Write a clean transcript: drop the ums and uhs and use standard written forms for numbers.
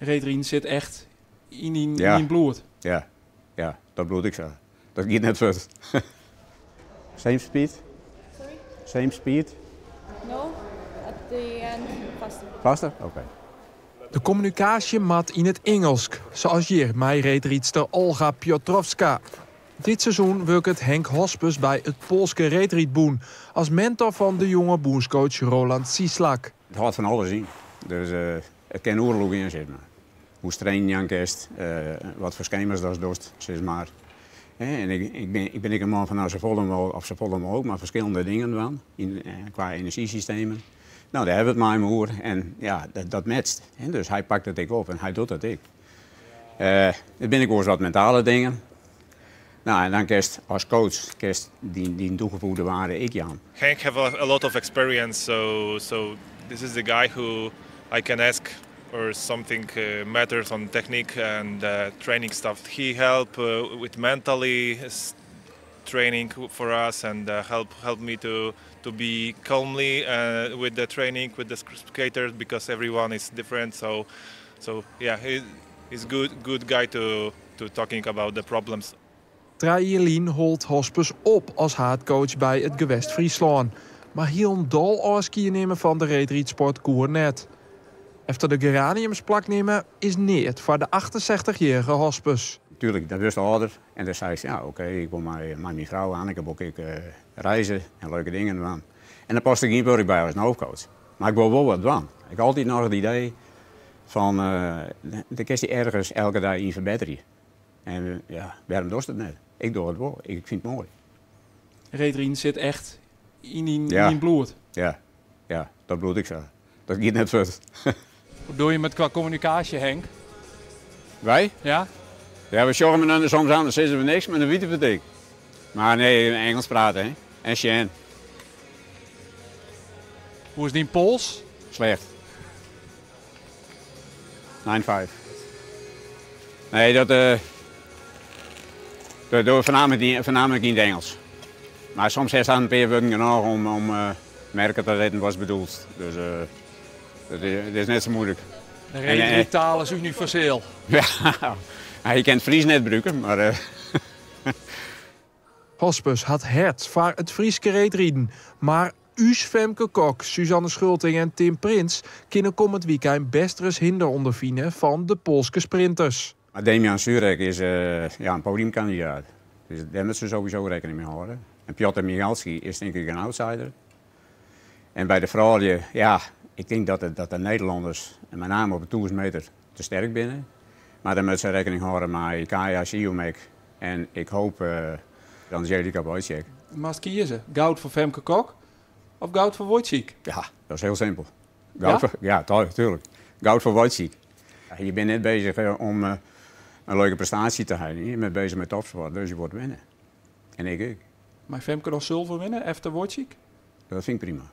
Reedriden sit echt yn dyn, yn dyn bloed. Ja, ja, dat bliuwt ek sa. Dat giet net fuort. Same speed? Sorry? Same speed? No, at the end faster. Faster? Oké. De kommunikaasje moat yn it Ingelsk, sa as hjir mei reedrydster Olga Piotrowska. Dit seizoen wurket Henk Hospes by it Poalske reedrydbûn as mentor fan de jonge bûnscoach Roland Cieslak. It hâldt fan alles yn. Dus it kin oeral oer gean, sis mar. Hoe trainen jaan kinst, wat foar skema's datst dochst, sis mar. En ik bin, ik bin ek in man fan nou safolle mooglik, of safolle mooglik, mar ferskillende dingen dwaan yn, kwa enerzjysystemen. No, dêr hawwe we it mei him oer en ja, dat matcht. Dus hy pakt it ek op en hy docht dat ek. Der binne ek wolris wat mentale dingen. No, en dan kinst as coach kinst dyn toegevoegde waarde ek jaan. Henk have a lot of experience, so this is the guy who I can ask or something matters on technique and training stuff. He help with mentally training for us and help me to be calmly with the training with the skaters because everyone is different. So yeah, he's good guy to talking about the problems. 3 jier lyn hold Hospes op as haadcoach by it Gewest Fryslân. Mar hielendal ôfskie nimme fan de reedrydsport koe net. Efter de geraniums plaknimme is neat foar de 68-jarige Hospes. Tuurlijk, dat wist âlder. En dan sei se, ja, oké, ik wol mei myn frou Anneke wol ik reize en leuke dingen dwaan. En dan past der gjin wurk by as in hoofdcoach. Mar ik wol wol wat dwaan. Ik ha altyd noch it idee fan, dêr kinst dy ergens elke dei yn ferbetterje. En ja, wêrom dochst it net? Ik doch it wol. Ik fyn it moai. Reedriden sit echt yn dyn, yn dyn bloed. Ja, ja, dat bliuwt ek sa. Dat giet net fuort. Hoe dogge je met qua kommunikaasje, Henk? Wy? Ja. Ja, we sjogge inoar soms oan, dan sizze we niks, mar dan witte we it ek. Mar nee, Ingelsk prate, hè. En sjen. Hoe is dyn pols? Slecht. 9-5. Nee, dat dogge we voornamelijk yn it Ingelsk. Mar soms hast dan in pear wurden genôch om merke te litten watst bedoelst. Dus dat is net sa muoilik. De reedrydtaal is universeel. Ja, je kin it Frysk net brûke, mar. Hospes hat hert foar it Fryske reedriden, mar ús Femke Kok, Suzanne Schulting en Tim Prins kinne kommend wykein bêst ris hinder ûnderfine fan de Poalske sprinters. Mar Damian Żurek is ja, in podiumkandidaat. Dus dêr moatte se sowieso rekkening mei hâlde. En Piotr Michalski is tink ik in outsider. En by de froulju, ja, ik tink dat de Nederlanners, en mei name op de 1000 meter, te sterk binne. Mar dan moatte se rekkening hâlde mei Kaja Ziomek en ik hoop Andżelika Wójcik. Moatst kieze, goud foar Femke Kok of goud foar Wójcik? Ja, dat is hiel simpel. Goud Ja? foar, ja, tuurlijk. Goud foar Wójcik. Je bent net bezig om in leuke prestaasje te hawwen. Je bent bezig mei topsport, dus je wilt winne. En ik ek. Mei Femke noch sulver winne, efter Wójcik? Dat fyn ik prima.